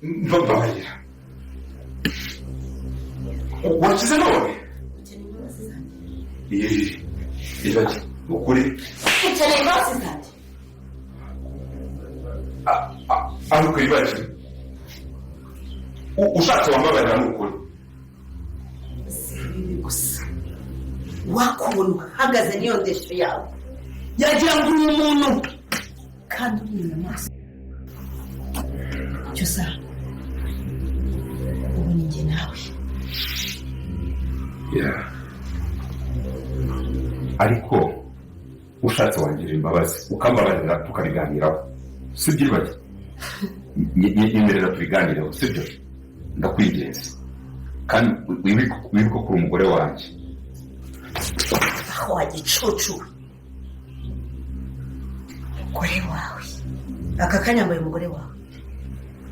Mbabarira, wakize none? Ukeneye imbabazi zanjye? Ibagi, ukuri. Ukeneye imbabazi zanjye? Ariko ibagi, ushatse wambabarira, ni ukuri. Si bibi gusa, wakubona uhagaze n'iyo ndeshyo yawe yagira ngo uri umuntu kandi uri inyamaswa. Cyusa, ubu ni njye nawe. Yeah. Ariko ushatse wangira imbabazi, ukambabarira, tukabiganiraho, sibyo ibagi? Nyemerera tubiganireho, sibyo? Ndakwinginze, kandi wibuke ko uri umugore wanjye. Aho wagicucu, umugore wawe? Aka kanya yambaye umugore wawe?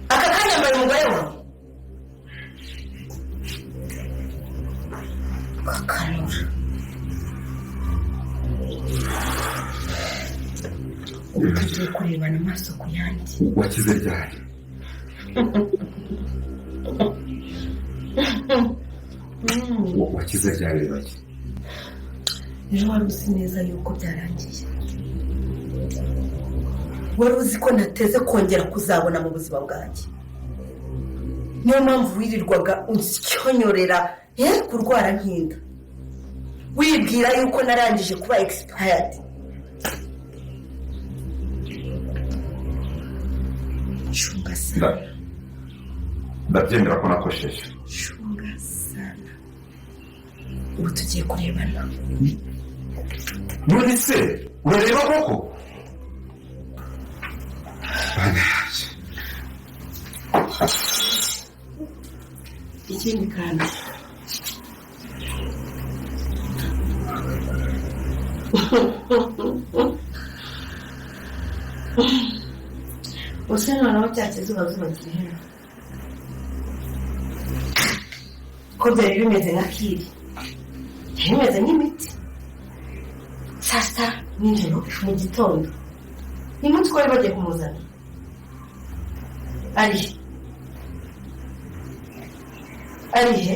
Aka kanya yambaye umugore wawe? Kakanura, ubu tugiye kurebana amaso ku yandi. Wakize ryari? Wakize ryari, bake? Ejo wari uzi neza yuko byarangiye, wari uzi ko ntateze kongera kuzabona mu buzima bwanjye. Niyo mpamvu wirirwaga unsyonyorera kurwara nkinda, wibwira yuko narangije kuba expired. Cunga sana. Ndabyemera ko nakosheje. Cunga sana, ubu tugiye kurebana. None se urareba koko? Bana yanjye. Ikindi kandi, use noneho cya kizuba zuba kiri hano, ko byari bimeze nka kiri, byari bimeze nk'imiti, saa sita, nijoro, mu gitondo, ni munsi ko bari bagiye kumuzana, ari he? Ari he?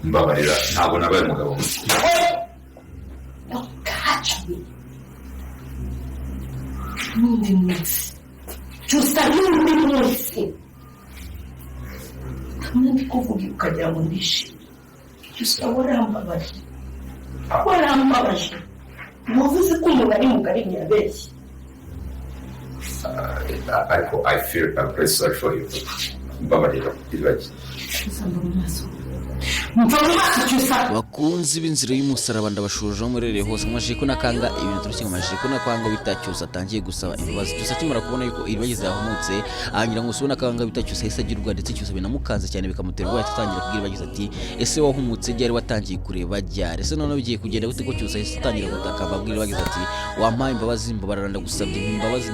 Mbabarira, ntabwo nabaye umugabo mubi. Don't touch me. N'undi munsi, Cyusa, n'undi munsi hamwe ndi kuvuga ukagira ngo ndishimye. Cyusa, warambabaje, warambabaje. Wavuze ko umuntu ari mugari, ntiyabeshye. Ariko I feel, I'm very sorry for you. Mbabarira, ibagi. Cyusa, mva mu maso, mva mu maso, Cyusa. Bakunzi b'inzira y'umusaraba, ndabashuje aho murereye hose. Mwashije ko nakanga ibintu turushye, mwashije ko nakanga bita Cyusa atangiye gusaba imbabazi. Cyusa akimara kubona yuko Iribagiza yahumutse, ahangira ngo usubone akanga bita Cyusa yahise agirwa, ndetse Cyusa binamukanze cyane, bikamutera ubwoba. Atangira kubwira Iribagiza ati: "Ese wahumutse ryari? Watangiye kureba ryari? Ese noneho bigiye kugenda gute?" Ko Cyusa yahise atangira gutakamba abwira Iribagiza ati: "Wampaye imbabazi, mbabarira, ndagusabye imbabazi."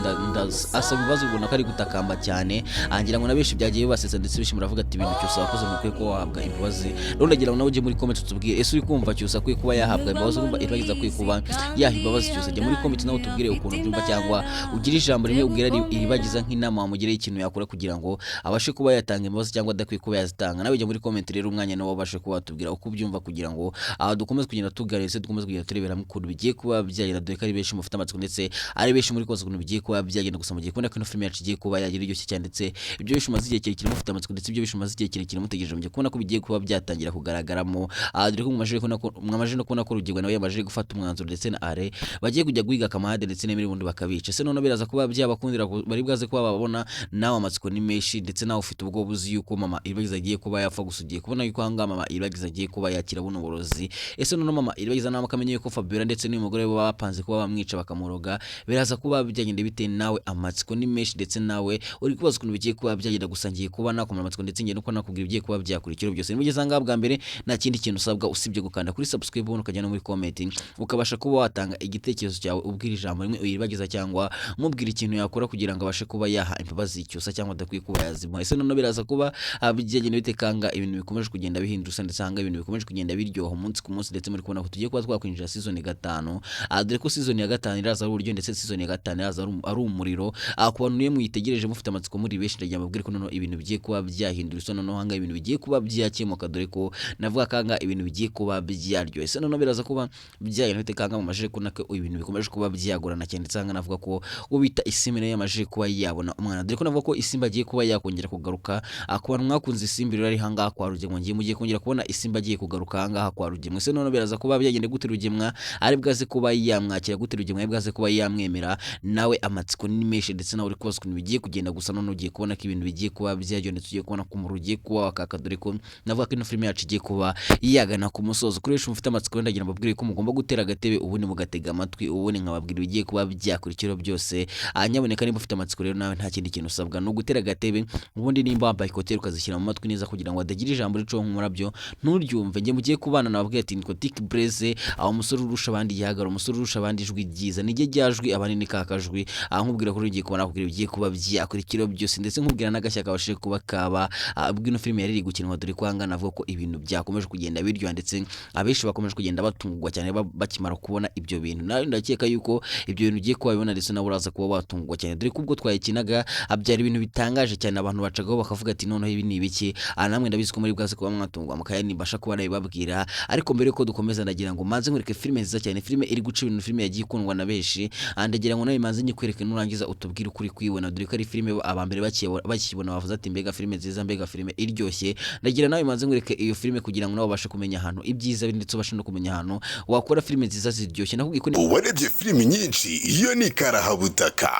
Asaba imbabazi, ubona ko ari gutakamba cyane. Angira ngo na benshi byagiye bibasetsa, ndetse benshi muravuga ati: "Ibintu Cyusa wakoze, mukwiye kuba wahabwa imbabazi." Rero ndagira ngo nawe ujye muri comment utubwire: ese uri kumva Cyusa akwiye kuba yahabwa imbabazi? Urumva Iribagiza akwiye kuba yaha imbabazi Cyusa? Jya muri comment nawe utubwire ukuntu ubyumva, cyangwa ugire ijambo rimwe ubwira Iribagiza nk'inama wamugiriye, ikintu yakora kugira ngo abashe kuba yatanga imbabazi cyangwa adakwiye kuba yazitanga. Nawe jya muri comment rero, umwanya nawe wabashe kuba watubwira uko ubyumva, kugira ngo aha dukomeze kugenda tuganira, ndetse dukomeze kugenda turebera hamwe ukuntu bigiye kuba byagenda, dore ko ari benshi mufite amatsiko, ndetse ari benshi muri koza ukuntu bigiye kuba byagenda. Gusa mugiye kubona ko ino filime yacu igiye kuba yagira iryoshye cyane, ndetse ibyo benshi mumaze igihe kirekire mufite amatsiko, ndetse ibyo benshi mumaze igihe kirekire mutegereje, mugiye kubona ko bigiye kuba byatangira kugaragaramo. Aha dore ko mwamaje no kubona ko Rugirwa nawe yamaze gufata umwanzuro, ndetse na Are bagiye kujya guhiga Kamahade ndetse n'Emile, ubundi bakabica. Ese noneho biraza kuba byabakundira? Bari bwaze kuba bababona? Nawe amatsiko ni menshi, ndetse nawe ufite ubwoba, uzi yuko mama Iribagiza agiye kuba yapfa. Gusa ugiye kubona yuko ahangaha mama Iribagiza agiye kuba yakira buno burozi. Ese noneho mama Iribagiza nawe akamenye yuko Fabiola ndetse n'uyu mugore we baba bapanze kuba bamwica bakamuroga, biraza kuba byagenda bite? Nawe amatsiko ni menshi, ndetse nawe uri kubaza ukuntu bigiye kuba byagenda. Gusa ngiye kuba nakomera amatsiko, ndetse ngiye no kuba nakubwira ibigiye kuba byakurikira byose. Nimugeze ahangaha bwa mbere. mbere nta kindi kintu usabwa usibye gukanda kuri subscribe, ubundi ukajya no muri comment ukabasha kuba watanga igitekerezo cyawe, ubwira ijambo rimwe Iribagiza cyangwa umubwira ikintu yakora kugira ngo abashe kuba yaha imbabazi Cyusa cyangwa adakwiye kuba yazimuha. Ese noneho biraza kuba byagenda bite kanga ibintu bikomeje kugenda bihindura, ndetse hanga ibintu bikomeje kugenda biryoha umunsi ku munsi, ndetse muri kubona ko tugiye kuba twakwinjira season 5, dore ko season ya 5 iraza ari uburyo, ndetse season ya 5 iraza ari umuriro. Ku bantu niyo muyitegereje mufite amatsiko muri benshi, ndagira mbabwire ko noneho ibintu bigiye kuba byahindura isa, noneho hanga ibintu bigiye kuba byakemuka, dore ko navuga kanga ibintu bigiye kuba byaryoshye. Ese noneho biraza kuba byagenda bite kanga mu maje kubona ko ibintu bikomeje kuba byagorana cyane, ndetse hanga navuga ko uwo bita Isimbi nayo yamaze kuba yabona umwana, dore ko navuga ko Isimbi agiye kuba yakongera kugaruka. Ku bantu mwakunze Isimbi rero ari hangaha kwa Rugemwa, ngiye mugiye kongera kubona Isimbi agiye kugaruka ahangaha kwa Rugemwa. Ese noneho biraza kuba byagenda gute? Rugemwa ari bwaze kuba yamwakira gute? Rugemwa ari bwaze kuba yamwemera nawe? Amatsiko ni menshi, ndetse nawe uri kubaza ukuntu bigiye kugenda. Gusa none ugiye kubona ko ibintu bigiye kuba byagenda, ndetse ugiye kubona ko umuriro ugiye kuba wakaka, dore ko navuga ko ino filime yacu igiye kuba yagana ku musozo. Kuri benshi mufite amatsiko, ndagira mbabwire ko mugomba gutera agatebe ubundi mugatega amatwi, ubundi nkababwira ibigiye kuba byakurikira byose. Nyaboneka niba ufite amatsiko rero nawe nta kindi kintu usabwa, ni ugutera agatebe, ubundi nimba wambaye écouteurs ukazishyira mu matwi neza kugira ngo hatagira ijambo ricaho nk'umurabyo nturyumve. Njye mugiye kubana nababwiye ati nitwa Tik Blaze, aho umusore urusha abandi igihagararo, umusore urusha abandi ijwi ryiza, nijye ryajwi abandi ni kakajwi, aho nkubwira ko ugiye kubona kubwira ibigiye kuba byakurikira byose, ndetse nkubwira n'agashya kabashije kuba kaba ubwo ino filime yari iri gukinwa, dore ko ahangana avuga ko ibintu byakomeje kugenda biryoha, ndetse abenshi bakomeje kugenda batungurwa cyane bakimara kubona ibyo bintu. Nawe ndakeka yuko ibyo bintu ugiye kuba wabibona, ndetse nawe uraza kuba watungurwa cyane, dore ko ubwo twayikinaga byari ibintu bitangaje cyane, abantu bacagaho bakavuga ati noneho ibi ni ibiki? Namwe ndabizi ko muri bwaze kuba mwatungurwa mukaya nibasha kuba nabibabwira. Ariko mbere yuko dukomeza, ndagira ngo manze nkwereke filime nziza cyane, filime iri guca ibintu, filime yagiye ikundwa na benshi. Ndagira ngo nawe manze nyikwereke, nurangiza utubwire ukuri kuyibona, dore ko ari filime abambere bakiyibona bavuze ati mbega filime nziza, mbega filime iryoshye. Ndagira nawe manze nkwereke iyo filime kugira ngo nawe ubashe kumenya ahantu ibyiza biri, ndetse ubashe no kumenya ahantu wakora filime nziza ziryoshye. Nakubwiye ko Uwarebye filimi nyinshi, iyo ni karahabutaka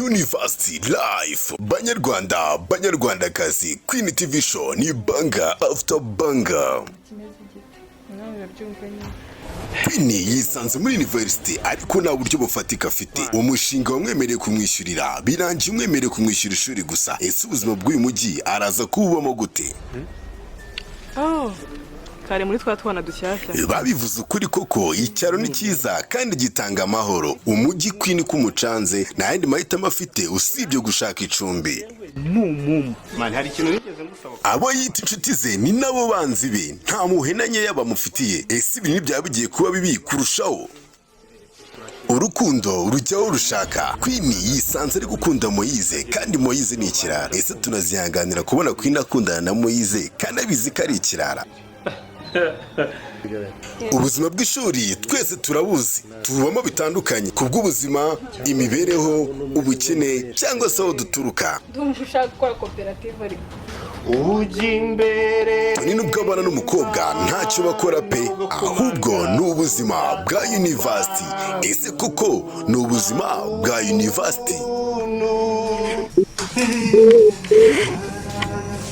University Life. Banyarwanda, Banyarwandakazi, Queen TV Show ni banger after banger. Kimeze gite nawe urabyumva nyine. Queen yisanze muri university ariko nta buryo bufatika afite. Umushinga wamwemereye kumwishyurira birangiye umwemereye kumwishyura ishuri gusa. Ese ubuzima bw'uyu mujyi araza kuwubamo gute? Oh, kare muri twa twana dushyashya. Babivuze ukuri koko, icyaro ni cyiza kandi gitanga amahoro. Umujyi Queen k'umucanze, nta yandi mahitamo afite usibye gushaka icumbi. Man, hari ikintu nigeze ngusaba? Abo yita inshuti ze ni nabo banzi be, nta mpuhwe na nkeya bamufitiye. Ese ibintu byaba bigiye kuba bibi kurushaho? Urukundo rujyaho rushaka. Queen yisanze ari gukunda Moyize kandi Moyize ni ikirara. Ese tunazihanganira kubona Queen akundana na Moyize kandi abizi ko ari ikirara? Ubuzima bw'ishuri twese turabuzi, tububamo bitandukanye ku bw'ubuzima, imibereho, ubukene cyangwa se aho duturuka. Ndumva ushaka gukora koperative ariko. Ujya imbere. Toni nubwo abana n'umukobwa ntacyo bakora pe, ahubwo ni ubuzima bwa university. Ese koko ni ubuzima bwa university?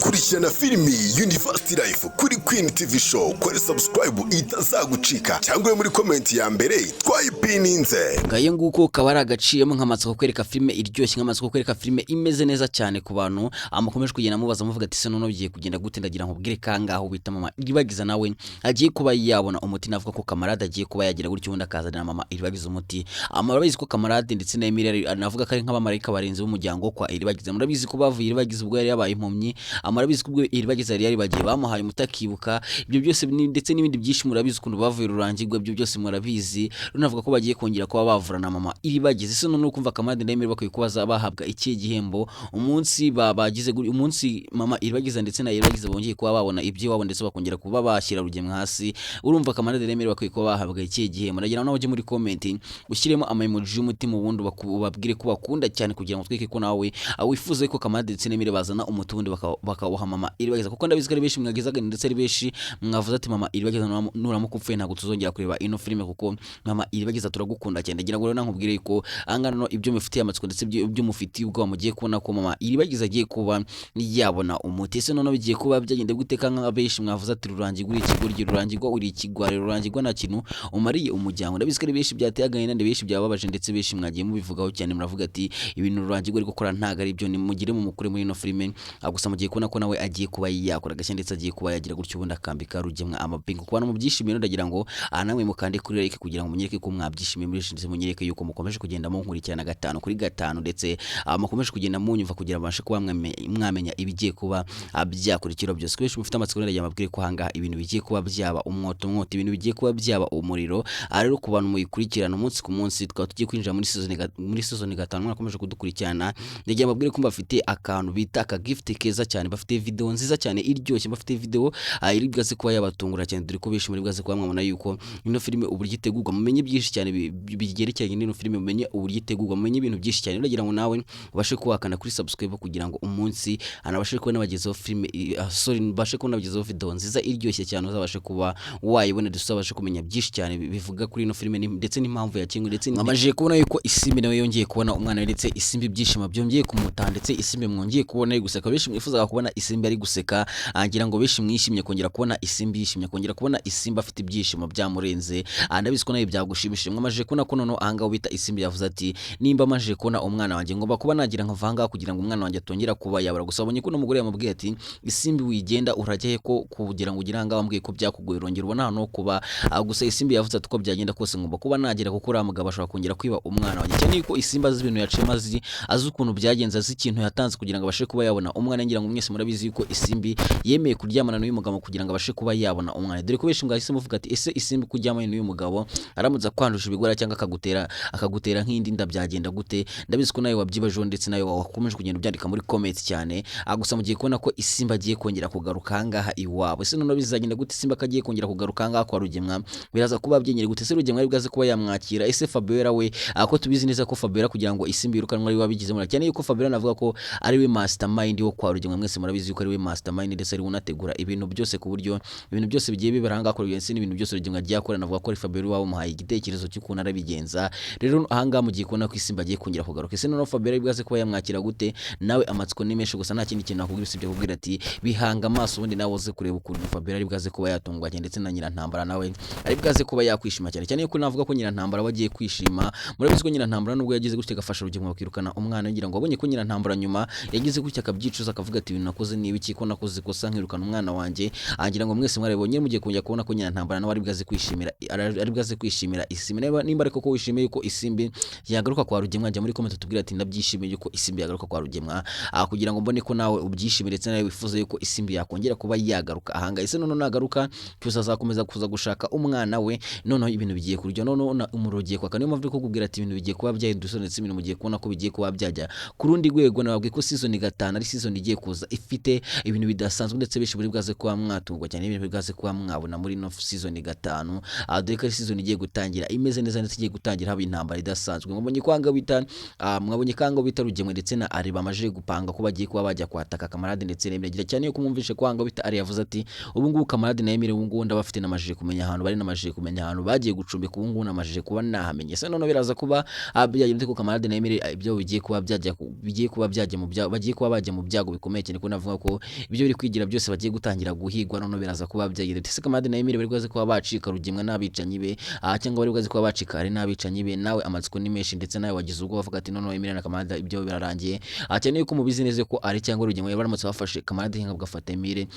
Kurikirana filimi University Life kuri Queen TV Show, kuri subscribe itazagucika, cyangwa muri comment ya mbere twayipininze. Ngayo nguko, kaba ari agaciyemo nk'amatsiko kwereka filime iryoshye, nk'amatsiko kwereka filime imeze neza cyane. Ku bantu amukomeje kugenda mubaza muvuga ati se noneho bigiye kugenda gute, ndagira ngo ubwire kangaho bita mama Iribagiza nawe agiye kuba yabona umuti. Navuga ko Kamarade agiye kuba yagira gutyo ubundi akazanira mama Iribagiza umuti. Murabizi ko Kamarade ndetse na Emile navuga ko ari nk'abamarayika barinzi b'umuryango kwa Iribagiza. Murabizi ko bavuye Iribagiza ubwo yari yabaye impumyi. Murabizi ko ubwo Iribagiza yari yaribagiye bamuhaye umuti akibuka ibyo byose ndetse n'ibindi byinshi. Murabizi ukuntu bavuye rurangirwa, ibyo byose murabizi. Runavuga ko bagiye kongera kuba bavurana mama Iribagiza. Ese noneho kumva Kamarade na Emile bakwiye kuba bahabwa ikihe gihembo umunsi bagize umunsi mama Iribagiza ndetse na Iribagiza bongeye kuba babona iby'iwabo ndetse bakongera kuba bashyira Rugemwe hasi? Urumva Kamarade na Emile bakwiye kuba bahabwa ikihe gihembo? Ndagira ngo nawe ujye muri comment ushyiremo ama emoji y'umutima, ubundi ubabwire ko bakunda cyane, kugira ngo tweke ko nawe wifuza ko Kamarade ndetse na Emile bazana umuti ubundi bakawuha mama Iribagiza, kuko ndabizi ko ari benshi mwagize agahinda, ndetse ari benshi mwavuze ati mama Iribagiza nuramuka upfuye ntabwo tuzongera kureba ino filime, kuko mama Iribagiza neza, turagukunda cyane. Ndagira ngo rero nankubwire ko ahangana no ibyo mufitiye amatsiko ndetse ibyo mufitiye ubwoba, mugiye kubona ko mama Iribagiza agiye kuba yabona umuti. Ese noneho bigiye kuba byagenda gute? Nka benshi mwavuze ati Rurangirwa uri ikigoryi, Rurangirwa uri ikigwari, Rurangirwa nta kintu umariye umuryango. Ndabizi ko ari benshi byateye agahinda, ndi benshi byababaje, ndetse benshi mwagiye mubivugaho cyane, muravuga ati ibintu Rurangirwa ari gukora ntago ari byo, nimugire mu mukure muri ino filime. Gusa mugiye kubona ko nawe agiye kuba yakora agashya, ndetse agiye kuba yagira gutyo ubundi akambika Rugemwa amapingu. Ku bantu mubyishimiye, ndagira ngo aha namwe mukande kuri like kugira ngo munyereke ko mwabyishimiye muri, ndetse munyereke yuko mukomeje kugenda munkurikirana gatanu kuri gatanu, ndetse mukomeje kugenda munyumva kugira ngo mbashe kuba mwamenya ibigiye kuba byakurikira byose. Benshi mufite amatsiko, ndagira mbabwire ko ahangaha ibintu bigiye kuba byaba umwoto mwoto, ibintu bigiye kuba byaba umuriro. Rero ku bantu muyikurikirana umunsi ku munsi, tukaba tugiye kwinjira muri season gatanu, mwakomeje kudukurikirana, ndagira mbabwire ko mbafite akantu bita aka gift keza cyane, bafite video nziza cyane iryoshye, bafite video iri bwaze kuba yabatungura cyane, dore ko benshi muri bwaze kuba mwabona yuko ino filime uburyo itegurwa, mumenye byinshi cyane byerekeranye n'ino filime, mumenye uburyo itegurwa, mumenye ibintu byinshi cyane. Ndagira ngo nawe ubashe kuwakanda kuri subscribe kugira ngo umunsi anabashe kubona bagezeho filime, sorry, mbashe kubona bagezeho video nziza iryoshye cyane, uzabashe kuba wayibona, ndetse uzabashe kumenya byinshi cyane bivuga kuri ino filime ndetse n'impamvu yakinwe. Ndetse mwamajije kubona yuko Isimbi nawe yongeye kubona umwana we, ndetse Isimbi ibyishimo byongeye kumutaha, ndetse Isimbi mwongeye kubona ari guseka. Benshi mwifuzaga kubona Isimbi ari guseka, ngira ngo benshi mwishimye kongera kubona Isimbi yishimye, kongera kubona Isimbi afite ibyishimo byamurenze. Ndabizi ko nawe byagushimishije. Mwamajije kubona ko noneho ahangaha bita Isimbi yavuze ati nimba amajije kubona umwana wanjye, ngomba kuba nagira nkava ahangaha kugira ngo umwana wanjye atongera kuba yabura. Gusa abonye ko n'umugore yamubwiye ati Isimbi wigenda, urajya he ko kugira ngo ugire ahangaha wambwiye ko byakugoye, urongera ubona ahantu ho kuba? Gusa Isimbi yavuze ati uko byagenda kose ngomba kuba nagera, kuko uriya mugabo ashobora kongera kwiba umwana wanjye, cyane yuko Isimbi azi ibintu yaciyemo, azi ukuntu byagenze, azi ikintu yatanze kugira ngo abashe kuba yabona umwana. Ngira ngo mwese murabizi yuko Isimbi yemeye kuryamana n'uyu mugabo kugira ngo abashe kuba yabona umwana, dore ko benshi mwahise muvuga ati ese Isimbi kuryamana n'uyu mugabo aramutse akwanduje ibigwara cyangwa akagutera nk'indi nda byagenda gute? Ndabizi ko nawe wabyibajeho, ndetse nawe wakomeje kugenda ubyandika muri comment cyane. Gusa mugiye kubona ko Isimbi agiye kongera kugaruka ahangaha iwabo. Ese noneho bizagenda gute? Isimbi akagiye kongera kugaruka ahangaha kwa Rugemwa, biraza kuba byenyere gute? Ese Rugemwa ari bwaze kuba yamwakira? Ese Fabiola we, ko tubizi neza ko Fabiola kugira ngo Isimbi yirukanwe ari we wabigizemo, cyane yuko Fabiola navuga ko ari we mastermind wo kwa Rugemwa, mwese murabizi yuko ari we mastermind, ndetse ari we unategura ibintu byose, ku buryo ibintu byose bigiye bibera ahangaha kwa Rugemwa, ndetse n'ibintu byose Rugemwa agiye akora, navuga ko ari Fabiola wamuhaye igitekerezo cy'ukuntu arabigenza. Rero ahangaha mugiye kubona ko Isimbi agiye kongera kugaruka. Ese noneho Fabiola ari bwaze kuba yamwakira gute? Nawe amatsiko ni menshi, gusa nta kindi kintu nakubwira usibye kubwira ati bihanga amaso, ubundi nawe uze kureba ukuntu Fabiola ari bwaze kuba yatungwa cyane, ndetse na Nyirantambara nawe ari bwaze kuba yakwishima cyane cyane, yuko navuga ko Nyirantambara we agiye kwishima. Murabizi ko Nyirantambara nubwo yagize gutya agafasha Rugemwa bakirukana umwana, ngira ngo abonye ko Nyirantambara nyuma yagize gutya akabyicuza, akavuga ati ibintu nakoze ni ibiki, ko nakoze ikosa nkirukana umwana wanjye? Ngira ngo mwese mwarabibonye. Mugiye kongera kubona ko Nyirantambara nawe ari bwaze kwishimira Isimbi. Nimba ariko ko wishimiye yuko Isimbi yagaruka kwa Rugemwa, jya muri comment tubwire ati ndabyishimiye yuko Isimbi yagaruka kwa Rugemwa, kugira ngo mbone ko nawe ubyishimiye, ndetse nawe wifuza yuko Isimbi yakongera kuba yagaruka ahanga. Ese noneho nagaruka, Cyusa azakomeza kuza gushaka umwana we? Noneho ibintu bigiye kurya, noneho umuriro ugiye kwaka. Niyo mpamvu ndi kukubwira ati ibintu bigiye kuba byahindutse, ndetse ibintu mugiye kubona ko bigiye kuba byajya ku rundi rwego. Nababwiye ko season gatanu ari season igiye kuza ifite ibintu bidasanzwe, ndetse benshi muri bwaze kuba mwatungwa cyane ibintu bwaze kuba mwabona muri ino season gatanu, dore ko ari season igiye gutangira imeze neza, ndetse igiye gutangira haba intambara idasanzwe. Mwabonye ko bita Rugemwe ndetse na Ari bamaze gupanga ko bagiye kuba bajya kwataka Kamarade ndetse na Emile, cyane yuko mwumvishe ko hanga bita Ari yavuze ati ubu ngubu Kamarade na Emile ubu ngubu ndabafite, namajije kumenya ahantu bari, namajije kumenya ahantu bagiye gucumbika, ubu ngubu namajije kuba nahamenye. Se noneho biraza kuba byagenda ko Kamarade na Emile ibyo bigiye kuba byajya bigiye kuba byajya mu byago, bagiye kuba bajya mu byago bikomeye cyane, ko navuga ko ibyo biri kwigira byose bagiye gutangira guhigwa. Noneho biraza kuba byagenda ese Kamarade na Emile bari bwaze kuba bacika Rugemwa n'abicanyi be, cyangwa bari bwaze kuba bacika Ari n'abicanyi be? Nawe amatsiko ni menshi, ndetse nawe wagize ubwo bavuga ati noneho Emile na Kamarade ibyo birarangiye, cyane yuko mubizi neza ko Ari cyangwa Rugemwa baramutse bafashe Kamarade cyangwa bagafata Emile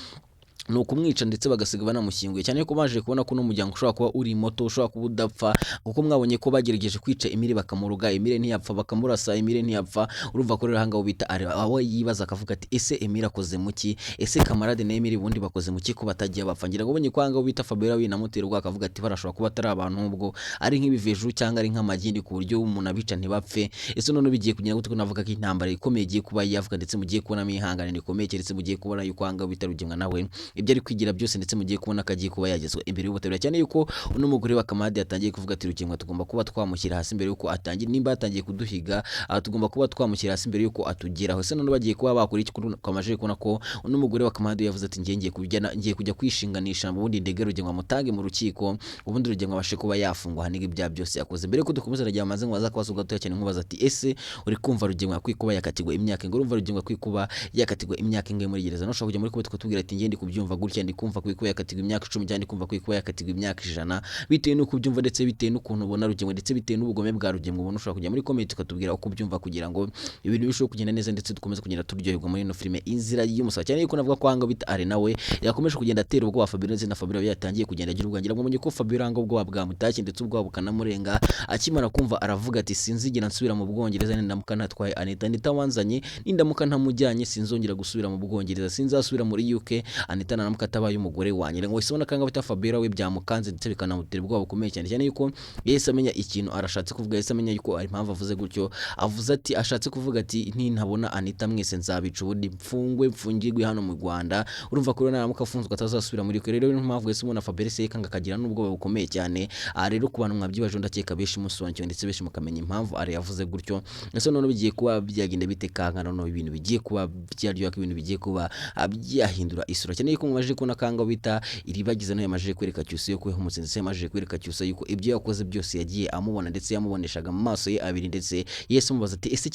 ni ukumwica, ndetse bagasiga banamushyinguye, cyane ko baje kubona ko n'umuryango ushobora kuba uri moto, ushobora kuba udapfa, kuko mwabonye ko bagerageje kwica Emile bakamuruga, Emile ntiyapfa, bakamurasa, Emile ntiyapfa. Urumva ko rero ahangaha bita ari aho yibaza akavuga ati ese Emile akoze muki? Ese Kamarade na Emile ubundi bakoze muki ko batagiye bapfa? Ngira ngo ubonye ko ahangaha bita Fabiola winamutera ubwo akavuga ati barashobora kuba atari abantu, ubwo ari nk'ibivejuru cyangwa ari nk'amagindi, ku buryo umuntu abica ntibapfe. Ese none bigiye kugira ngo navuga ko intambara ikomeye igiye kuba yavuga, ndetse mugiye kubonamo ihangane rikomeye, keretse mugiye kubona yuko ahangaha bita Rugemwa nawe ibyo ari kwigira byose, ndetse mugiye kubona ko agiye kuba yagezwa imbere y'ubutabera, cyane yuko uno mugore wa Kamadi yatangiye kuvuga ati Rugema tugomba kuba twamushyira hasi mbere yuko atangira, nimba yatangiye kuduhiga tugomba kuba twamushyira hasi mbere yuko atugeraho. Se none bagiye kuba bakora iki? Kwamaje kubona ko uno mugore wa Kamadi yavuze ati ngiye kujya ngiye kujya kwishinganisha, ubundi ndege Rugema mutange mu rukiko, ubundi Rugema abashe kuba yafungwa haniga ibyaha byose yakoze. Mbere yuko dukomeza nagira amaze ngo baza kubaza gatoya cyane nkubaza ati ese uri kumva Rugema akwiye kuba yakatirwa imyaka ingahe? Urumva Rugema akwiye kuba yakatirwa imyaka ingahe muri gereza? Nushobora kujya muri comment ukatubwira ati ngiye ndi kubyumva gutya, ndi kumva akwiye kuba yakatirwa imyaka 10 cyangwa ndi kumva akwiye kuba yakatirwa imyaka 100, bitewe n'uko ubyumva ndetse bitewe n'ukuntu ubona Rugema ndetse bitewe n'ubugome bwa Rugema ubona. Ushobora kujya muri comment ukatubwira uko ubyumva kugira ngo ibintu birusheho kugenda neza ndetse dukomeze kugenda turyoherwa muri ino filime Inzira y'Umusaraba, cyane yuko navuga ko ahanga bita Are nawe yakomeje kugenda atera ubwoba Fabiola, ndetse na Fabiola yatangiye kugenda agira ubwoba. Ngira ngo mumenye ko Fabiola ahanga ubwoba bwamutashye ndetse ubwoba bukanamurenga. Akimara kumva aravuga ati sinzigera nsubira mu Bwongereza nindamuka ntatwaye Anita, Anita wanzanye nindamuka ntamujyanye sinzongera gusubira mu Bwongereza, sinzasubira muri UK Anita naramuka atabaye umugore wanjye. Ngo wese ubona kanga bita Fabiola we byamukanze ndetse bikanamutera ubwoba bukomeye cyane, cyane yuko yahise amenya ikintu arashatse kuvuga, yahise amenya yuko ari impamvu avuze gutyo. Avuze ati ashatse kuvuga ati nintabona Anita mwese nzabica, ubundi mfungwe mfungirwe hano mu Rwanda. Urumva ko naramuka afunzwe atazasubira muri UK. Rero niyo mpamvu yahise ubona Fabrice yikanga akagira n'ubwoba bukomeye cyane. Aha rero ku bantu mwabyibaje ndakeka benshi musobanukiwe ndetse benshi mukamenya impamvu Ari yavuze gutyo. Ese none bigiye kuba byagenda bite kanga? None ibintu bigiye kuba byaryoha, ibintu bigiye kuba byahindura isura, cyane yuko mumaje kubona kanga bita Iribagiza nayo yamaje kwereka Cyusa yuko yahumutse, ndetse yamaje kwereka Cyusa yuko ibyo yakoze byose yagiye amubona ndetse yamuboneshaga mu maso ye abiri, ndetse Yesu amubaza ati ese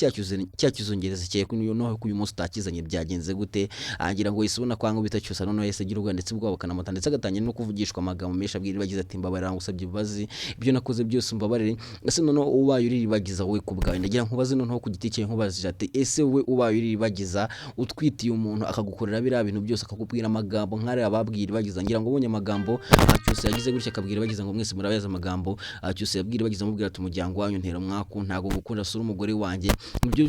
cyacyuzongereza cyawe ko noneho ko uyu munsi utakizanye byagenze gute? Agira ngo Yesu ubona kwanga bita Cyusa noneho Yesu agira ubwoba ndetse ubwoba bukanamata, ndetse agatangira no kuvugishwa amagambo menshi abwira Iribagiza ati mbabarira ngusabye imbabazi, ibyo nakoze byose umbabarire. Ese noneho ubaye uri Iribagiza wowe ku bwawe, ndagira nkubaze noneho ku giti cyawe, nkubaze ati ese wowe ubaye uri Iribagiza utwitiye umuntu akagukorera biriya bintu byose, akakubwira amagambo nk'ariya babwiye Iribagiza, ngira ngo ubonye amagambo Cyusa yagize gutya akabwira Iribagiza ngo mwese murabaza amagambo Cyusa yabwira Iribagiza amubwira ati umuryango wanyu ntera umwaku, ntago ngukunda, sura umugore wanjye.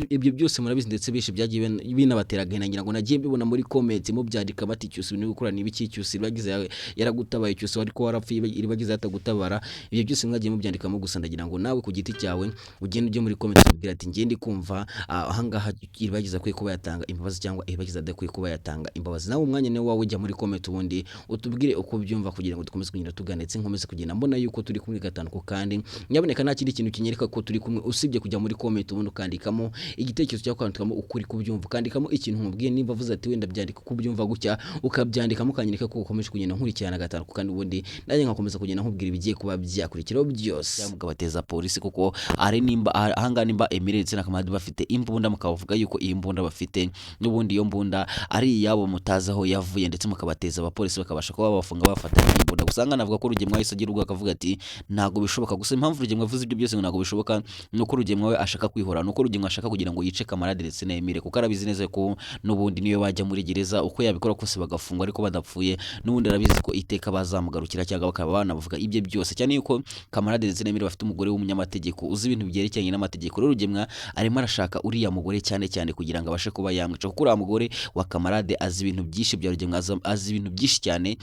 Ibyo byose murabizi ndetse benshi byagiye binabatera agahinda. Ngira ngo nagiye mbibona muri comment mubyandika bati Cyusa ibintu gukora ni ibiki, Cyusa Iribagiza yaragutabaye, Cyusa ariko warapfuye Iribagiza yatagutabara. Ibyo byose mwagiye mubyandikamo. Gusa ndagira ngo nawe ku giti cyawe ugende ujye muri comment ubwira ati ngiye ndi kumva ahangaha Iribagiza akwiye kuba yatanga imbabazi cyangwa Iribagiza adakwiye kuba yatanga imbabazi. Nawe umwanya ni wawe, ujya muri comment ubundi utubwire uko ubyumva kugira ngo dukomeze kugenda tugana, ndetse nkomeze kugenda mbona yuko turi kumwe gatanu ku kandi. Nyaboneka nta kindi kintu kinyereka ko turi kumwe usibye kujya muri comment ubundi ukandikamo igitekerezo cyangwa ukandikamo ukuri kubyumva, ukandikamo ikintu nkubwiye. Nimba avuze ati wenda byandika uko ubyumva gutya, ukabyandikamo ukanyereka ko ukomeje kugenda nkurikirana gatanu ku kandi, ubundi nanjye nkakomeza kugenda nkubwira ibigiye kuba byakurikiraho byose. Mukabateza polisi kuko ari nimba ahangaha nimba Emile ndetse na Kamadi bafite imbunda, mukabavuga yuko iyi mbunda bafite n'ubundi iyo mbunda ari iyabo mutazi aho yavuye, ndetse mukabateza abapolisi bakabasha kuba babafunga bafata imbunda. Gusa navuga ko Rugema wahise agira ubwo akavuga ati ntabwo bishoboka. Gusa impamvu Rugema avuze ibyo byose ngo ntabwo bishoboka ni uko Rugema we ashaka kwihora, ni uko Rugema ashaka kugira ngo yice Kamarade ndetse na Emile, kuko arabizi neza ko n'ubundi niyo bajya muri gereza uko yabikora kose bagafungwa ariko badapfuye, n'ubundi arabizi ko iteka bazamugarukira cyangwa bakaba banavuga ibye byose, cyane yuko Kamarade ndetse na Emile bafite umugore w'umunyamategeko uzi ibintu byerekeranye n'amategeko. Rero Rugemwa arimo arashaka uriya mugore cyane cyane kugira ngo abashe kuba yamwica, kuko uriya mugore wa Kamarade azi ibintu byinshi bya Rugemwa, azi ibintu byinshi cyane,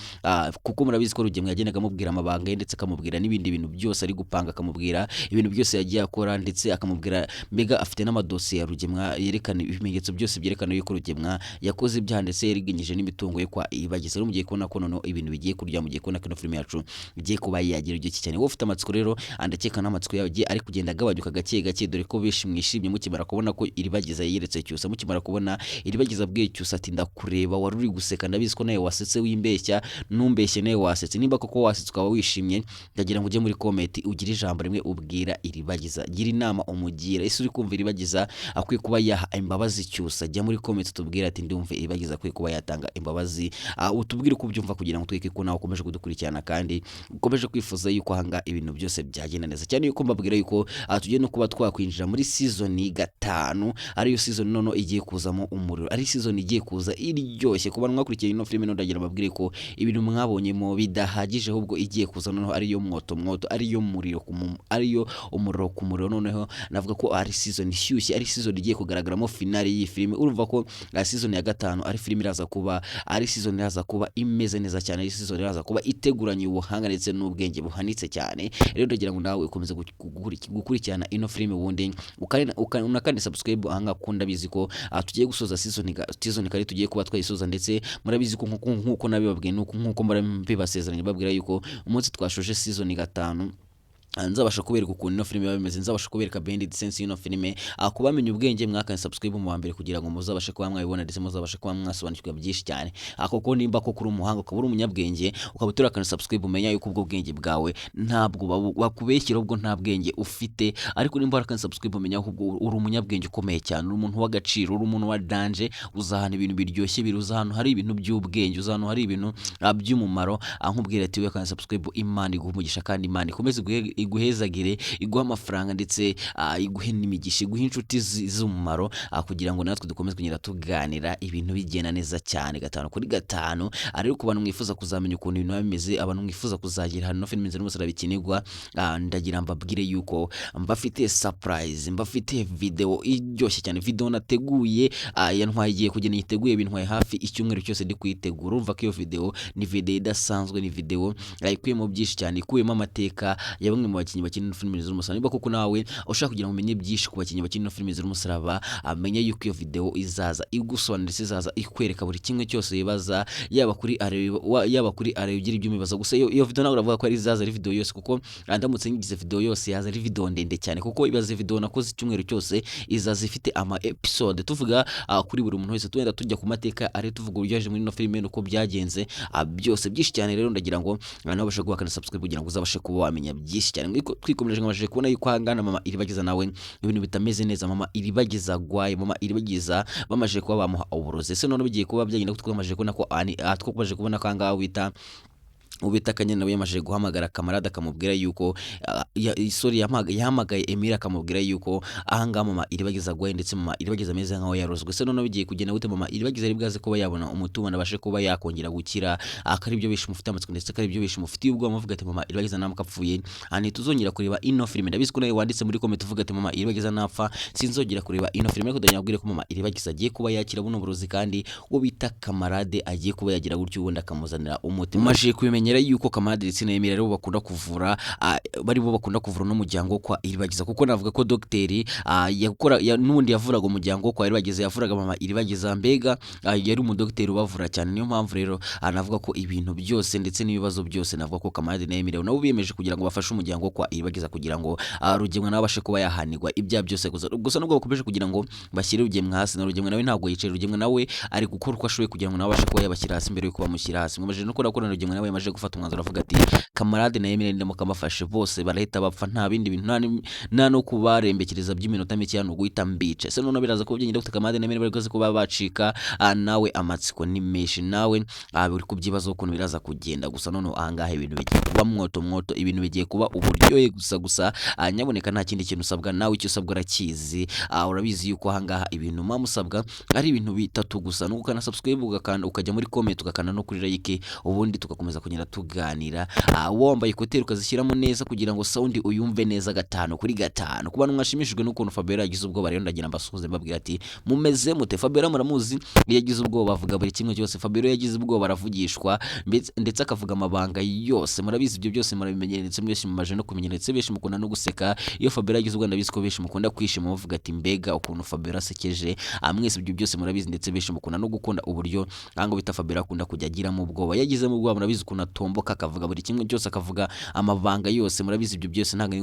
kuko murabizi ko Rugemwa yagendaga amubwira amabanga ye, ndetse akamubwira n'ibindi bintu byose ari gupanga, akamubwira ibintu byose yagiye akora, ndetse akamubwira mbega afite n'amadosiye ya Rugemwa yerekana ibimenyetso byose byerekana yuko Rugemwa yakoze ibyaha ndetse yariganyije n'imitungo ye kwa Iribagiza. Rero mugiye kubona ko noneho ibintu bigiye kurya, mugiye kubona ko ino filime yacu igiye kuba yagira igihe cyane. Wowe ufite amatsiko rero, andakeka n'amatsiko yawe agiye ari kugenda agabanyuka gake gake, dore ko benshi mwishimye mukimara kubona ko Iribagiza yiyeretse Cyusa, mukimara kubona Iribagiza abwiye Cyusa ati ndakureba wari uri guseka, ndabizi ko nawe wasetse, wimbeshya numbeshye nawe wasetse. Nimba koko wasetse ukaba wishimye, ndagira ngo ujye muri comment ugire ijambo rimwe ubwira Iribagiza, gira inama umugira. Ese uri kumva Iribagiza akwiye kuba yaha imbabazi Cyusa? Jya muri comment utubwire ati ndumva Iribagiza akwiye kuba yatanga imbabazi. Utubwire uko ubyumva kugira ngo tweke ko nawe ukomeje kudukurikirana kandi ukomeje kwifuza yuko ahanga ibintu byose byagenda neza, cyane yuko mbabwira yuko tugiye no kuba twakwinjira muri season 5, ariyo season noneho igiye kuzamo umuriro, ari season igiye kuza iryoshye. Ku bantu mwakurikiye ino filime none ndagira mbabwire ko ibintu mwabonyemo bidahagije, ahubwo igiye kuza noneho ariyo mwoto mwoto, ariyo muriro ariyo umuriro ku muriro. Noneho navuga ko ari season ishyushye, ari season igiye kugaragaramo finale y'iyi filime. Urumva ko season ya 5 ari filime iraza kuba ari season iraza kuba imeze neza cyane, ari season iraza kuba iteguranye ubuhanga ndetse n'ubwenge buhanitse cyane. Rero ndagira ngo nawe ukomeze gukurikirana ino filime, ubundi unakandi subscribe ahanga, kuko ndabizi ko tugiye gusoza season kare tugiye kuba twayisoza, ndetse murabizi Ndabizi ko nkuko nabibabwiye, nuko nkuko mbara mbibasezeranye, babwira yuko umunsi twashoje season 5 nzabasha kubereka ukuntu ino filime biba bimeze, nzabasha kubereka behind the scenes y'ino filime. Kubamenya ubwenge mwakane subscribe mu wa mbere kugira ngo muzabashe kuba mwabibona, ndetse muzabashe kuba mwasobanukirwa byinshi cyane. Kuko nimba koko uri umuhanga, ukaba uri umunyabwenge, ukaba uturakana subscribe, umenya yuko ubwo bwenge bwawe ntabwo bakubeshyira, ubwo nta bwenge ufite. Ariko nimba warakane subscribe, umenya ko ubwo uri umunyabwenge ukomeye cyane, uri umuntu w'agaciro, uri umuntu wa danger, uza ahantu ibintu biryoshye biri, uza ahantu hari ibintu by'ubwenge, uza ahantu hari ibintu by'umumaro. Nkubwira ati we kandi subscribe, Imana iguhe umugisha, kandi Imana ikomeze iguhezagire, iguhe amafaranga, ndetse iguhe n'imigisha, iguhe inshuti z'umumaro, kugira ngo natwe dukomeze kugenda tuganira ibintu bigenda neza cyane 5 kuri 5. Rero ku bantu mwifuza kuzamenya ukuntu ibintu biba bimeze, abantu mwifuza kuzagira hano filime nzira n'umusaraba bikinirwa, ndagira mbabwire yuko mbafite surprise, mbafite video iryoshye cyane, video nateguye, yantwaye igihe kugira nyiteguye, bintwaye hafi icyumweru cyose ndi kuyitegura. Urumva ko iyo video ni video idasanzwe, ni video ikubiyemo byinshi cyane, ikubiyemo amateka ya bamwe mu bakinnyi bakina filime z'umusaraba. Niba koko nawe ushaka kugira ngo umenye byinshi ku bakinnyi bakina filime z'umusaraba, amenye yuko iyo video izaza igusobanurira, ndetse izaza ikwereka buri kimwe cyose wibaza, yaba kuri areba ugira ibyo umibaza. Gusa iyo video ntabwo navuga ko ari izaza ari video yose, kuko ndamutse ngize video yose yaza ari video ndende cyane, kuko ibaze video nakoze icyumweru cyose, izaza ifite ama episode tuvuga kuri buri muntu wese, tugenda tujya ku mateka ari tuvuga uburyo yaje muri ino filime nuko byagenze, byose byinshi cyane. Rero ndagira ngo nawe ubashe guhakana subscribe kugira ngo uzabashe kuba wamenya byinshi cyane. Twikomereje nkabashije kubona yuko ahangana mama Iribagiza nawe ibintu bitameze neza, mama Iribagiza agwaye, mama Iribagiza bamaze kuba bamuha uburozi. Ese none bigiye kuba byagenda gute? Twamaze kubona ko twamaze kubona ko ahangaha wita ubita Kanyana nawe yamaze guhamagara Kamarade akamubwira yuko sorry, yahamagaye Emile akamubwira yuko ahangaha mama Iribagiza agwaye, ndetse mama Iribagiza ameze nkaho yarozwe. Se noneho bigiye kugenda gute? Mama Iribagiza ari bwaze kuba yabona umutungo abashe kuba yakongera gukira, akari ibyo bishe mufite amatsiko, ndetse akari ibyo bishe mufitiye ubwoba, muvuga ati mama Iribagiza namuka apfuye ntituzongera kureba ino filime. Ndabizi ko nawe wanditse muri comment uvuga ati mama Iribagiza napfa sinzongera kureba ino filime, ariko ndagira ngo ko mama Iribagiza agiye kuba yakira buno burozi, kandi uwo bita Kamarade agiye kuba yagira gutyo ubundi akamuzanira umuti. Mumajije kubimenyera yuko Kamarade ndetse na Emile aribo bakunda kuvura, bari bo bakunda kuvura n'umuryango kwa Iribagiza, kuko navuga ko dogiteri yakora n'ubundi yavuraga umuryango kwa Iribagiza, yavuraga mama Iribagiza, mbega yari umudogiteri ubavura cyane. Niyo mpamvu rero navuga ko ibintu byose ndetse n'ibibazo byose, navuga ko Kamarade na Emile nabo biyemeje kugira ngo bafashe umuryango kwa Iribagiza kugira ngo Rugemwa nawe abashe kuba yahanirwa ibyaha byose. Gusa nubwo bakomeje kugira ngo bashyire Rugemwa hasi, na Rugemwa nawe ntabwo yicaye, Rugemwa nawe ari gukora uko ashoboye kugira ngo nawe abashe kuba yabashyira hasi mbere yuko bamushyira hasi. Mwamaze no kubona ko na Rugemwa nawe yamaze gufata umwanzuro avuga ati Kamarade na Emile ndamuka mbafashe bose barahita bapfa, nta bindi bintu, nta no kubarembekereza by'iminota mike, hano guhita mbica. Ese noneho biraza kuba byagenda gute? Kamarade na Emile bari kuba bacika, nawe amatsiko ni menshi, nawe uri kubyibaza ukuntu biraza kugenda. Gusa noneho ahangaha ibintu bigiye kuba mwoto mwoto, ibintu bigiye kuba uburyohe gusa gusa. Nyaboneka nta kindi kintu usabwa, nawe icyo usabwa urakizi, urabizi yuko ahangaha ibintu muba musabwa ari ibintu bitatu gusa, ni ugukanda subscribe, ugakanda ukajya muri comment, ugakanda no kuri like, ubundi tugakomeza kugenda tuganira. Wambaye écouteurs ukazishyiramo neza kugira ngo sound uyumve neza 5 kuri 5. Ku bantu mwashimishijwe n'ukuntu Fabiola yagize ubwoba, rero ndagira mbasuhuze mbabwira ati mumeze mute? Fabiola muramuzi, iyo yagize ubwoba avuga buri kimwe cyose. Fabiola yagize ubwoba aravugishwa, ndetse akavuga amabanga yose. Murabizi ibyo byose, murabimenyere, ndetse mwese mumaje no kumenya, ndetse benshi mukunda no guseka iyo Fabiola yagize ubwoba. Ndabizi ko benshi mukunda kwishima muvuga ati mbega ukuntu Fabiola asekeje. Mwese ibyo byose murabizi, ndetse benshi mukunda no gukunda uburyo ahango bita Fabiola akunda kujya agiramo ubwoba. Yagizemo ubwoba murabizi ukuntu atomboka akavuga buri kimwe cyose, akavuga amabanga yose. Murabizi ibyo byose, ntabwo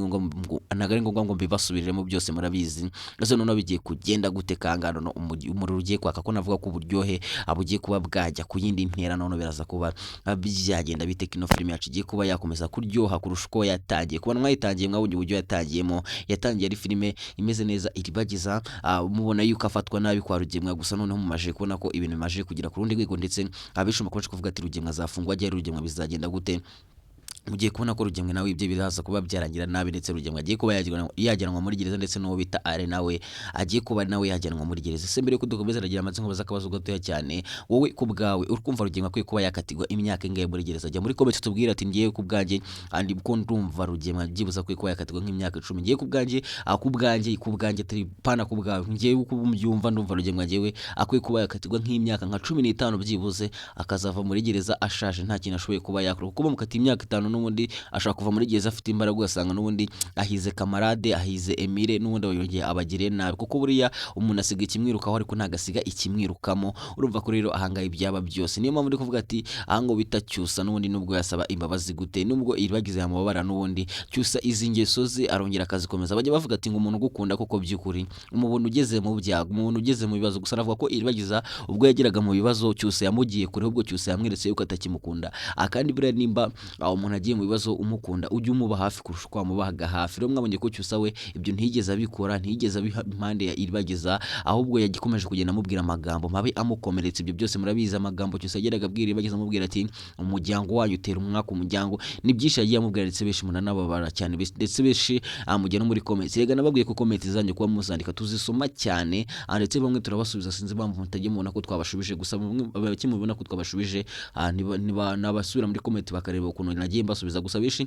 ari ngombwa ngo mbibasubiriremo, byose murabizi. Ese noneho bigiye kugenda gute? Kangano no umuriro ugiye kwaka, ko navuga ko uburyohe bugiye kuba bwajya ku yindi ntera. Noneho biraza kuba byagenda bite? Kino filime yacu igiye kuba yakomeza kuryoha kurusha uko yatangiye. Kuba mwayitangiye mwabonye uburyo yatangiyemo, yatangiye ari filime imeze neza, Iribagiza mubona yuko afatwa nabi kwa Rugemwa. Gusa noneho mumaje kubona ko ibintu bimaje kugera ku rundi rwego, ndetse abenshi mukomeje kuvuga ati Rugemwa azafungwa ajya, Rugemwa bizagenda gute? Mugiye kubona ko Rugemwe nawe ibyo biraza kuba byarangira nabi, ndetse Rugemwe agiye kuba yajyanwa muri gereza, ndetse n'uwo bita Are nawe agiye kuba nawe yajyanwa muri gereza. Se mbere yuko dukomeza, aragira amatsiko nkubaza akabazo gatoya cyane: wowe ku bwawe uri kumva Rugemwe akwiye kuba yakatirwa imyaka ingahe muri gereza? Jya muri comment tubwire ati ngiye ku bwanjye andi ko ndumva Rugemwe byibuze akwiye kuba yakatirwa nk'imyaka 10. Ngiye ku bwanjye, ku bwanjye atari pana ku bwawe, ngiye uko mbyumva ndumva Rugemwe ngiye akwiye kuba yakatirwa nk'imyaka nka 15 byibuze, akazava muri gereza ashaje nta kintu ashoboye kuba yakora, kuko bamukatiye imyaka 5. n'ubundi ashobora kuva muri gereza afite imbaraga, ugasanga n'ubundi ahize kamarade, ahize Emile, n'ubundi yongeye abagiriye nabi, kuko buriya umuntu asiga ikimwirukaho ariko ntagasiga ikimwirukamo. Urumva ko rero ahangaha ibyaba byose, niyo mpamvu ndi kuvuga ati aha ngo bita Cyusa n'ubundi nubwo yasaba imbabazi gute, nubwo Iribagiza yamubabara, n'ubundi Cyusa izi ngeso ze arongera akazikomeza. Bajya bavuga ati ngo umuntu ugukunda koko by'ukuri umubona ugeze mu byago, umuntu ugeze mu bibazo. Gusa navuga ko Iribagiza ubwo yageraga mu bibazo Cyusa yamugiye kure, ahubwo Cyusa yamweretse yuko atakimukunda. Akandi buriya nimba umuntu agiye mu bibazo umukunda, ujye umuba hafi kurusha uko wamubaga hafi. Rero mwabonye ko Cyusa we ibyo ntiyigeze abikora, ntiyigeze abiha impande ya Iribagiza, ahubwo yagikomeje kugenda amubwira amagambo mabi amukomeretsa. Ibyo byose murabizi, amagambo Cyusa yageraga abwira Iribagiza amubwira ati umuryango wanyu utera umwaka umuryango, ni byinshi yagiye amubwira, ndetse benshi munanababara cyane, ndetse benshi mujya no muri comments. Rega nababwiye ko comments zanyu kuba muzandika tuzisoma cyane, ndetse bamwe turabasubiza, sinzi impamvu mutajya mubona ko twabashubije. Gusa bamwe bake mubona ko twabashubije, nabasubira muri comment bakareba ukuntu nagiye mbasubiza. Gusa benshi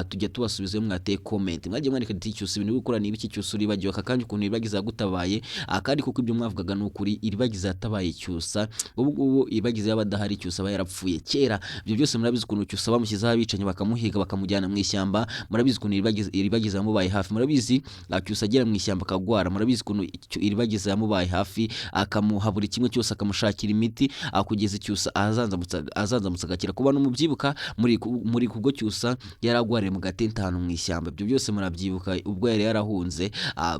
tujya tubasubiza iyo mwateye comment, mwagiye mwandika ati Cyusa ibintu uri gukora ni ibiki, Cyusa uribagiwe aka kanya ukuntu Iribagiza yagutabaye. Kandi kuko ibyo mwavugaga ni ukuri, Iribagiza yatabaye Cyusa. Ubu ngubu Iribagiza yaba adahari Cyusa aba yarapfuye kera. Ibyo byose murabizi ukuntu Cyusa bamushyizeho abicanyi bakamuhiga bakamujyana mu ishyamba, murabizi ukuntu Iribagiza yamubaye hafi, murabizi Cyusa agera mu ishyamba akagwara, murabizi ukuntu Iribagiza yamubaye hafi akamuha buri kimwe cyose, akamushakira imiti, kugeza Cyusa azanzamutse agakira. Kuba n'umubyibuka muri kubwo Cyusa yaragwariye mu gatente ahantu mu ishyamba, ibyo byose murabyibuka ubwo yari yarahunze.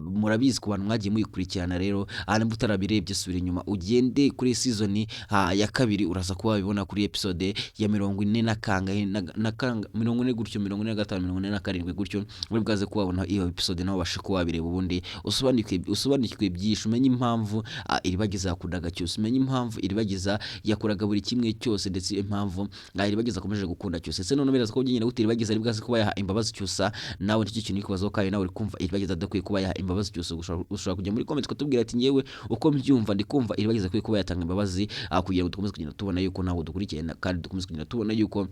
Murabizi ku bantu mwagiye muyikurikirana. Rero nimba utarabirebye subira inyuma ugende kuri season ya kabiri, uraza kuba wabibona kuri episode ya 40 na kangahe na kanga, 40 gutyo, 45, 47 gutyo, muri bwaze kuba wabona iyo episode nawe ubashe kuba wabireba, ubundi usobanukirwe byinshi, umenye impamvu Iribagiza yakundaga Cyusa, umenye impamvu Iribagiza yakoraga buri kimwe cyose, ndetse impamvu Iribagiza akomeje gukunda Cyusa. Ese none biraza ko byingana gute Iribagiza ari bwaze kuba yaha imbabazi Cyusa? Nawe nicyo kintu uri kubazaho, kandi nawe uri kumva Iribagiza adakwiye kuba yaha imbabazi Cyusa. Ushobora kujya muri comments ukatubwira ati ngewe uko mbyumva ndi kumva Iribagiza akwiye kuba yatanga imbabazi, kugira ngo dukomeze kugenda tubona yuko nawe dukurikiye, kandi dukomeze kugenda tubona yuko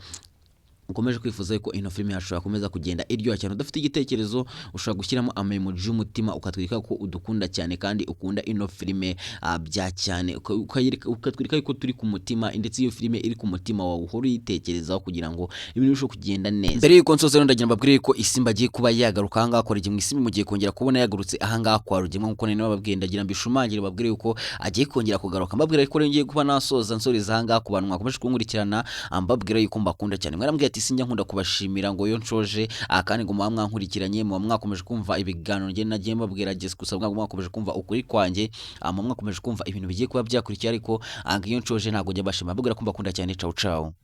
ukomeje kwifuza yuko ino filime yacu yakomeza kugenda iryoha cyane. Udafite igitekerezo ushobora gushyiramo ama emoji y'umutima ukatwereka ko udukunda cyane kandi ukunda ino filime bya cyane, ukatwereka yuko turi ku mutima, ndetse iyo filime iri ku mutima wawe uhora uyitekerezaho kugira ngo ibintu birusheho kugenda neza. Mbere yuko nsoza rero ndagira mbabwire ko Isimbi agiye kuba yagaruka ahangaha kwa Rugema. Isimbi mugiye kongera kubona yagarutse ahangaha kwa Rugema nkuko nari nababwiye, ndagira mbishumangire mbabwire yuko agiye kongera kugaruka. Mbabwira ariko rero ngiye kuba nasoza nsoreza ahangaha ku bantu mwakomeje kunkurikirana, mbabwira yuko mbakunda cyane. Mwarambwiye ati sinjya nkunda kubashimira ngo iyo nshoje, kandi ngo muba mwankurikiranye, muba mwakomeje kumva ibiganiro njye nagiye mbabwira gusa mwakomeje kumva ukuri kwanjye, muba mwakomeje kumva ibintu bigiye kuba byakurikira, ariko iyo nshoje ntabwo njya mbashimira. Mbabwira ko mbakunda cyane. Ciao ciao.